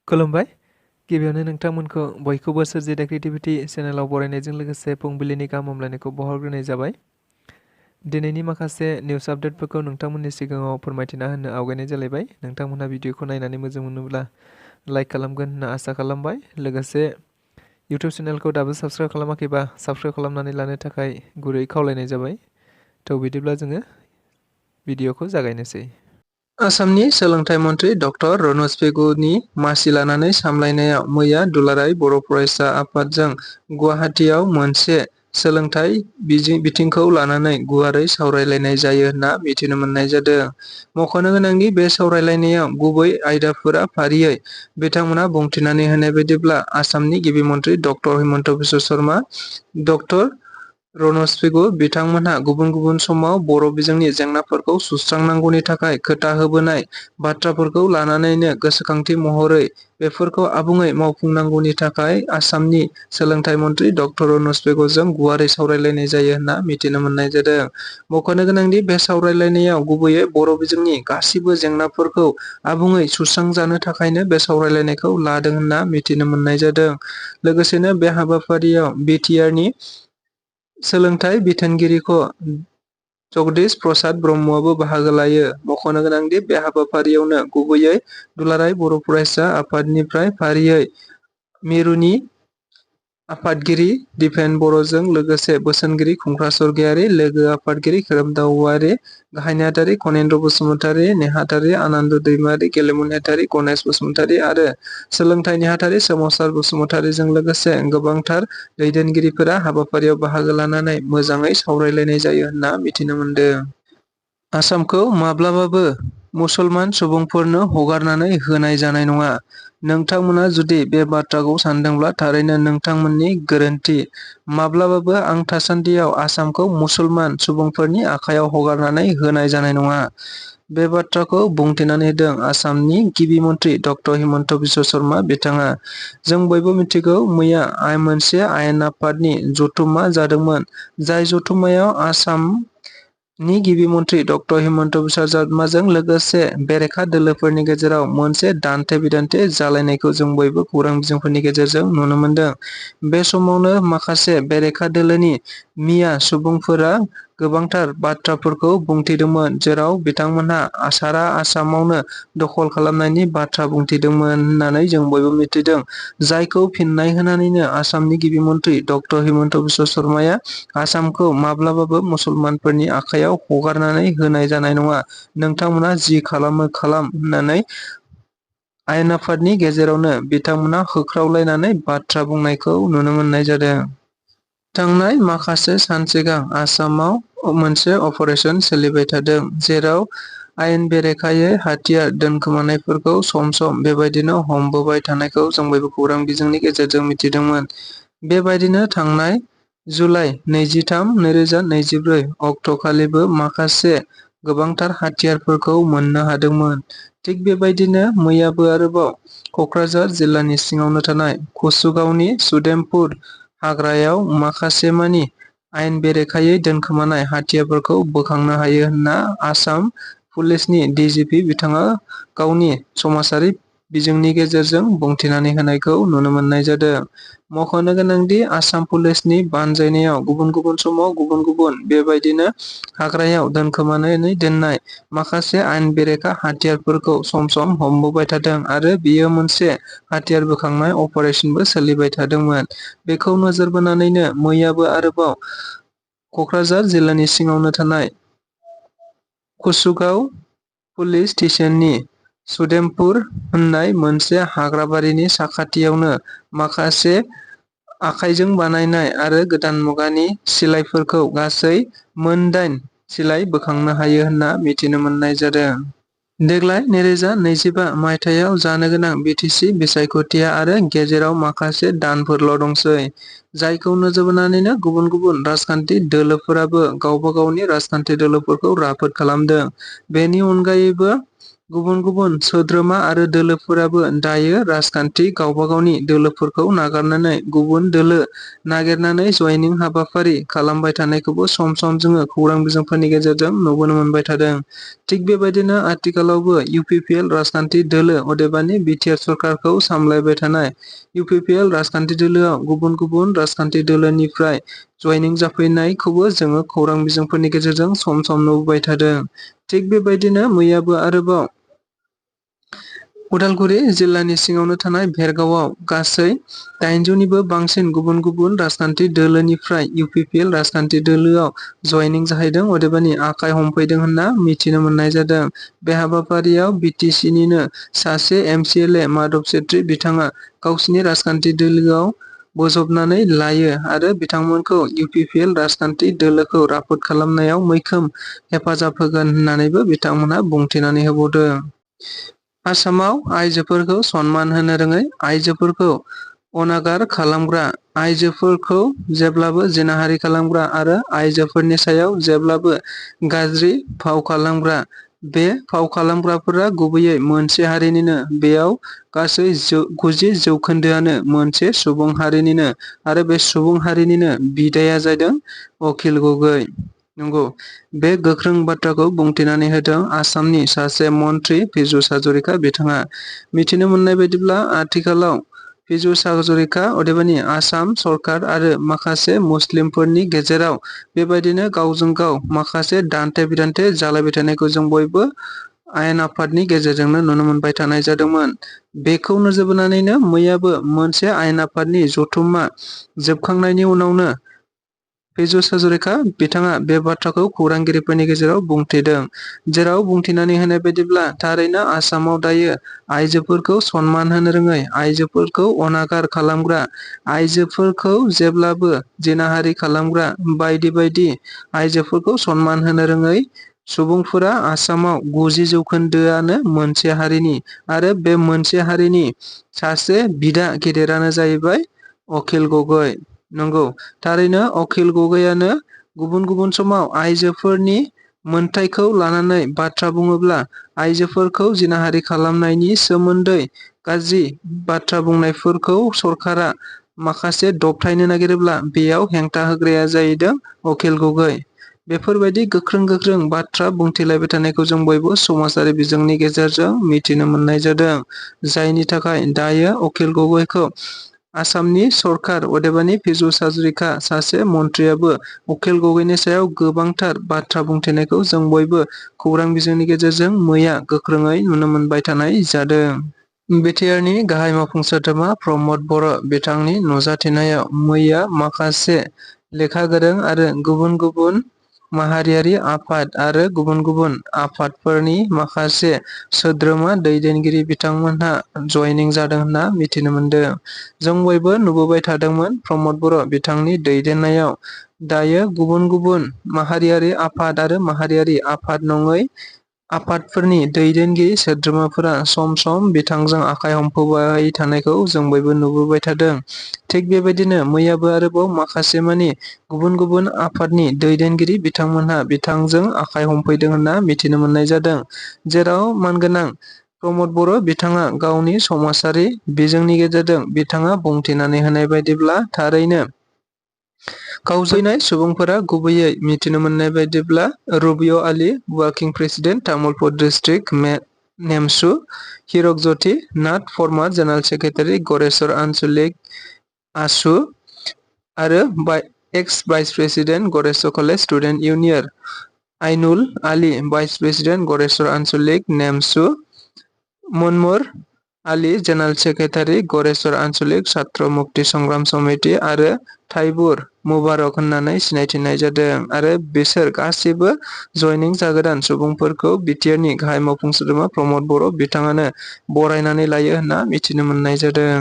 खुलुमबाय। गिबियावनो नोंथांमोनखौ बयखौबो सोरजिदा क्रिएटिभिटि चेनेलाव बरायनायजों लोगोसे फुंबिलिनि गाहाम हामलायनायखौ बावहरग्रोनाय जाबाय। दिनैनि माखासे निउस आपडेटफोरखौ नोंथांमोननि सिगाङाव फोरमायथिना होनो आवगायनाय जालायबाय। नोंथांमोनहा भिडिअखौ नायनानै मोजां मोनोब्ला लाइक खालामगोन होनना आसा खालामबाय। लोगोसे इउटिउब चेनेलखौ दाबो साबस्क्राइब खालामाखैबा साबस्क्राइब खालामनानै लानो थाखाय गुरै खावलायनाय जाबाय। थ' बिदिब्ला जोङो भिडिअखौ जागायनोसै। आसामनि सोलोंथाइ मन्थ्रि डक्टर रनज पेगुनि मासि लानानै सामलायनायाव मैया दुलाराय बर' फरायसा आफादजों गुवाहाटीआव मोनसे सोलोंथाइ बिथिंखौ लानानै गुवारै सावरायलायनाय जायो होनना मिथिनो मोननाय जादों। मख'नो गोनांदि बे सावरायलायनायाव गुबै आयदाफोरा फारियै बिथांमोना बुंथिनानै होनाय बायदिब्ला आसामनि गिबि मन्थ्रि डक्टर हिमन्त बिश्व शर्मा, डक्टर रनज पेगु बिथांमोनहा गुबुन गुबुन समाव बर' बिजोंनि जेंनाफोरखौ सुस्रांनांगौनि थाखाय खोथा होबोनाय बाथ्राफोरखौ लानानैनो गोसोखांथि महरै बेफोरखौ आबुङै मावफुंनांगौनि थाखाय आसामनि सोलोंथाइ मन्थ्रि डक्टर रनज पेगुजों गुवारै सावरायलायनाय जायो होनना मिथिनो मोननाय जादों। मख'नो गोनांदि बे सावरायलायनायाव गुबैयै बर' बिजोंनि गासिबो जेंनाफोरखौ आबुङै सुस्रांजानो थाखायनो बे सावरायलायनायखौ लादों होनना मिथिनो मोननाय जादों। लोगोसेनो बे हाबाफारियाव बिटिआरनि सोलोंथाइ बिथोनगिरि जगदीश प्रसाद ब्रह्मआबो बाहागो लायो। मख'नो गोनांदि बे हाबाफारियावनो गुबैयै दुलाराय बर' फरायसा आफादनिफ्राय फारियै मिरुनि आफादगिरि दिपेन बर'जों लोगोसे बोसोनगिरि खुंख्रा स्वर्गियारि, लोगो आफादगिरि खोरोमदावआरि, गाहाय नेहाथारि खनेन्द्र बसुमतारि, नेहाथारि आनन्द दैमारि, गेलेमु नेहाथारि गणेश बसुमतारि आरो सोलोंथाइ नेहाथारि सोमावसार बसुमतारिजों लोगोसे गोबांथार दैदेनगिरिफोरा हाबाफारियाव बाहागो लानानै मोजाङै सावरायलायनाय जायो होनना मिथिनो मोनदों। आसामखौ माब्लाबाबो मुसलमान सुबुंफोरनो हगारनानै होनाय जानाय नङा। नोंथांमोना जुदि बे बाथ्राखौ सानदोंब्ला थारैनो नोंथांमोननि गोरोन्थि। माब्लाबाबो आं थासान्दियाव आसामखौ मुसलमान सुबुंफोरनि आखायाव हगारनानै होनाय जानाय नङा। बे बाथ्राखौ बुंथिनानै होदों आसामनि गिबि मन्थ्रि डक्टर हिमन्त बिश्व शर्मा बिथाङा। जों बयबो मिथिगौ मैया मोनसे आयेन आफादनि जथुम्मा जादोंमोन। जाय जथुम्मायाव आसामनि गिबि मन्थ्रि डक्टर हिमन्त बिश्व शर्माजों लोगोसे बेरेखा दोलोफोरनि गेजेराव मोनसे दान्थे बिदान्थे जालायनायखौ जों बयबो खौरां बिजोंफोरनि गेजेरजों नुनो मोनदों। बे समावनो माखासे बेरेखा दोलोनि मिया सुबुंफोरा गोबांथार बाथ्राफोरखौ बुंथिदोंमोन, जेराव बिथांमोनहा सारा आसामावनो दखल खालामनायनि बाथ्रा बुंथिदोंमोन होननानै जों बयबो मिथिदों। जायखौ फिननाय होनानैनो आसामनि गिबि मन्थ्रि डक्टर हिमन्त बिश्व शर्माया आसामखौ माब्लाबाबो मुसलमानफोरनि आखायाव हगारनानै होनाय जानाय नङा। नोंथांमोना जि खालामो खालाम होननानै आयेन आफादनि गेजेरावनो बिथांमोना होख्रावलायनानै बाथ्रा बुंनायखौ नुनो मोननाय जादों। थांनाय माखासे सान सिगां आसामाव मोनसे अपारेशन सोलिबाय थादों, जेराव आयेन बेरेखायै हाथियार दोनखोमानायफोरखौ सम सम बेबायदिनो हमबोबाय थानायखौ जों बयबो खौरां बिजोंनि गेजेरजों मिथिदोंमोन। बेबायदिनो थांनाय जुलाइ 23, 2024 अक्ट'खालिबो माखासे गोबांथार हाथियारफोरखौ मोननो हादोंमोन। थिग बेबायदिनो मैयाबो आरोबाव क'क्राझार जिल्लानि सिङावनो थानाय कसुगावनि सुदेमपुर हाग्रायाव माखासेमानि आयेन बेरेखायै दोनखोमानाय हाथियारफोरखौ बोखांनो हायो होनना आसाम पुलिसनि डिजिपि बिथाङा गावनि समाजारि बिजोंनि गेजेरजों बुंथिनानै होनायखौ नुनो मोननाय जादों। मख'नो गोनांदि आसाम पुलिसनि बानजायनायाव गुबुन गुबुन समाव गुबुन गुबुन बेबायदिनो हाग्रायाव दोनखोमानानै दोननाय माखासे आयेन बेरेखा हाथियारफोरखौ सम सम हमबोबाय थादों आरो बेयो मोनसे हाथियार बोखांनाय अपारेशनबो सोलिबाय थादोंमोन। बेखौ नोजोर बोनानैनो मैयाबो आरोबाव क'क्राझार जिल्लानि सिङावनो थानाय कसुगाव पुलिस स्टेशननि सुदेमपुर होननाय मोनसे हाग्राबारिनि साखाथियावनो माखासे आखाइजों बानायनाय आरो गोदान मुगानि सिलाइफोरखौ गासै मोन 8 सिलाइ बोखांनो हायो होनना मिथिनो मोननाय जादों। देग्लाय 2025 मायथाइयाव जानो गोनां बिटिसि बिसायख'थिया आरो गेजेराव माखासे दानफोरल' दंसै। जायखौ नोजोर बोनानैनो गुबुन गुबुन राजखान्थि दोलोफोराबो गावबा गावनि राजखान्थि दोलोफोरखौ राफोद खालामदों। बेनि अनगायैबो गुबुन गुबुन सोद्रोमा आरो दोलोफोराबो दायो राजखान्थि गावबागावनि दोलोफोरखौ नागारनानै गुबुन दोलो नागिरनानै जयनिं हाबाफारि खालामबाय थानायखौबो सम सम जोङो खौरां बिजोंफोरनि गेजेरजों नुबोनो मोनबाय थादों। थिग बेबायदिनो आथिखालावबो UPPL राजखान्थि दोलो अदेबानि बिटिआर सरकारखौ सामलायबाय थानाय UPPL राजखान्थि दोलोआव गुबुन गुबुन राजखान्थि दोलोनिफ्राय जयनिं जाफैनायखौबो जोङो खौरां बिजोंफोरनि गेजेरजों सम सम नुबोबाय थादों। थिग बेबायदिनो मैयाबो आरोबाव उदालगुरि जिल्लानि सिङावनो थानाय भेरगावआव गासै 800निबो बांसिन गुबुन गुबुन राजखान्थि दोलोनिफ्राय UPPL राजखान्थि दोलोआव जयनिं जाहैदों अदेबानि आखाइ हमफैदों होनना मिथिनो मोननाय जादों। बे हाबाफारियाव BTCनिनो सासे MCLA माधव सेट्रि बिथाङा गावसिनि राजखान्थि दोलोआव बोजबनानै लायो आरो बिथांमोनखौ UPPL राजखान्थि दोलोखौ राफोद खालामनायाव मैखोम हेफाजाब होगोन होननानैबो बिथांमोनहा बुंथिनानै होबावदों। आसामाव आइजोफोरखौ सनमान होनो रोङै, आइजोफोरखौ अनागार खालामग्रा, आइजोफोरखौ जेब्लाबो जिनाहारि खालामग्रा आरो आइजोफोरनि सायाव जेब्लाबो गाज्रि फाव खालामग्रा, बे फाव खालामग्राफोरा गुबैयै मोनसे हारिनिनो, बेयाव गासै 90% मोनसे सुबुं हारिनिनो आरो बे सुबुं हारिनिनो बिदाया जादों अखिल गगৈ। नंगौ, बे गोख्रों बाथ्राखौ बुंथिनानै होदों आसामनि सासे मन्त्रि पीयूष हाजरिका बिथाङा। मिथिनो मोननाय बायदिब्ला आथिखालाव पीयूष हाजरिका अदेबानि आसाम सरकार आरो माखासे मुस्लिमफोरनि गेजेराव बेबायदिनो गावजों गाव माखासे दान्थे बिदान्थे जालायबाय थानायखौ जों बयबो आयेन आफादनि गेजेरजोंनो नुनो मोनबाय थानाय जादोंमोन। बेखौ नोजोर बोनानैनो मैयाबो मोनसे आयेन आफादनि जथुम्मा जोबखांनायनि उनावनो पीयूष हाजरिका बिथाङा बे बाथ्राखौ खौरांगिरिफोरनि गेजेराव बुंथिदों। जेराव बुंथिनानै होनाय बायदिब्ला थारैनो आसामाव दायो आइजोफोरखौ सनमान होनो रोङै, आइजोफोरखौ अनागार खालामग्रा, आइजोफोरखौ जेब्लाबो जिनाहारि खालामग्रा बायदि बायदि आइजोफोरखौ सनमान होनो रोङै सुबुंफोरा आसामाव 90% मोनसे हारिनि आरो बे मोनसे हारिनि सासे बिदा गेदेरानो जाहैबाय अखिल गगৈ। नंगौ, थारैनो अखिल गगैयानो गुबुन गुबुन समाव आइजोफोरनि मोनथायखौ लानानै बाथ्रा बुङोब्ला आइजोफोरखौ जिनाहारि खालामनायनि सोमोन्दै गाज्रि बाथ्रा बुंनायफोरखौ सरकारा माखासे दबथायनो नागिरोब्ला बेयाव हेंथा होग्राया जाहैदों अखिल गगै। बेफोरबायदि गोख्रों गोख्रों बाथ्रा बुंथिलायबाय थानायखौ जों बयबो समाजारि बिजोंनि गेजेरजों मिथिनो मोननाय जादों। जायनि थाखाय दायो अखिल गगैखौ आसामनि सरकार अदेबानि पीयूष हाजरिका सासे मन्थ्रियाबो अखिल गगैनि सायाव गोबांथार बाथ्रा बुंथिनायखौ जों बयबो खौरां बिजोंनि गेजेरजों मैया गोख्रोङै नुनो मोनबाय थानाय जादों। बिटिआरनि गाहाय मावफुं सोद्रोमा प्रमद बर' बिथांनि नुजाथिनायाव मैया माखासे लेखा गोरों आरो गुबुन गुबुन माहारियारि आफाद आरो गुबुन गुबुन आफादफोरनि माखासे सोद्रोमा दैदेनगिरि बिथांमोनहा जयनिं जादों होनना मिथिनो मोनदों। जों बयबो नुबोबाय थादोंमोन प्रमद बर' बिथांनि दैदेननायाव दायो गुबुन गुबुन माहारियारि आफाद आरो माहारियारि आफाद नङै आफादफोरनि दैदेनगिरि सोद्रोमाफोरा सम सम बिथांजों आखाइ हमफाबाय थानायखौ जों बयबो नुबोबाय थादों। थिग बेबायदिनो मैयाबो आरोबाव माखासे मानि गुबुन गुबुन आफादनि दैदेनगिरि बिथांमोनहा बिथांजों आखाइ हमफैदों होनना मिथिनो मोननाय जादों। जेराव मानगोनां प्रमद बर' बिथाङा गावनि समाजारि बिजोंनि गेजेरजों बिथाङा बुंथिनानै होनाय बायदिब्ला थारैनो गावजों सुबुंफोरा गुबैयै मिथिनो मोननाय बायदिब्ला रबिअ Ali working president Tamulpur district NEMSU, Hirak Jyoti Nath former general secretary Goreswar Anchalik AASU आरो ex vice president Goreswar college student union, Ainul Ali vice president Goreswar Anchalik NEMSU, Manmur Ali general secretary Goreswar Anchalik Chhatra Mukti संग्राम समिति आरो थाइबुर मुबारक होननानै सिनायथिनाय जादों। आरो बिसोर गासैबो जयनिं जागोदान सुबुंफोरखौ बिटिआरनि गाहाय मावफुं सोद्रोमा प्रमद बर' बिथाङानो बरायनानै लायो होनना मिथिनो मोननाय जादों।